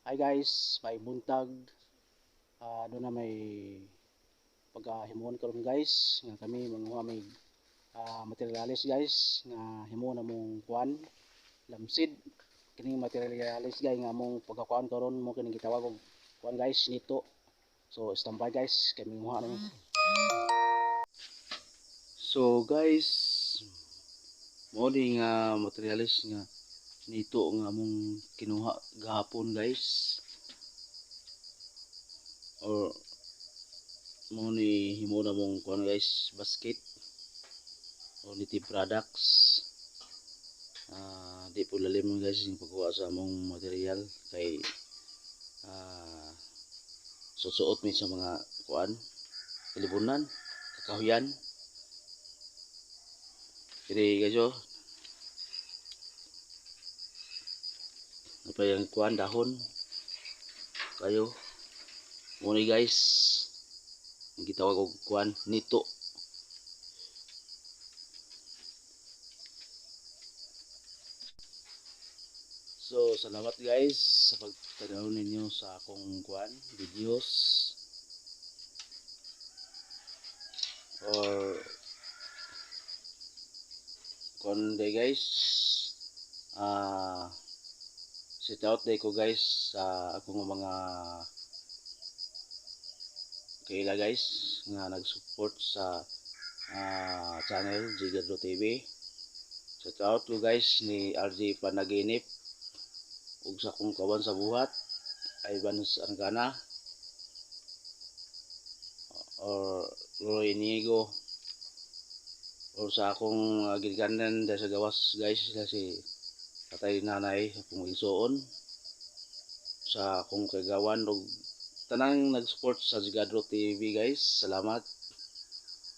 Hi guys, may buntag. Doon na may pagkahimuon karon guys nga kami manguha may materialis guys nga himuon na mong kuan lamsid. Kining materialis guys nga among pagkakuan karon mo kining gitawag og kuan guys, nito. So standby guys, kay manguha na mi. So guys, mo ni nga materialis nga nito nga among kinuha gahapon guys, or mo ni himo na mong kuan guys, basket or native products. Di po lalim guys yung pagkuha sa among material kay susuot mi sa mga kuan, kalibunan, kakahuyan. Kini guys, oh, napay ang kuan, dahon kayo. Mo ni guys ang gitawag og kuan, nito. So salamat guys sa pagtanaw ninyo sa akong kuan videos or kuan day guys. Sit out day ko guys sa akong mga kaila guys nga nag-support sa channel Jigadro TV. Shout out ko guys ni RJ Panaginip ug sa akong kawan sa buhat, Ivan Argana or Roy Inigo, or sa akong ginikanan sa gawas guys, sila si tatay, nanay, akong igsuon, sa akong kagawan ug tanang nag-support sa Jigadro TV guys. Salamat.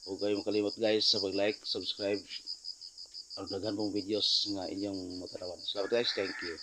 Ug kayo makalimot guys sa pag-like, subscribe aron daghan pong videos nga inyong matanawan. Salamat guys, thank you.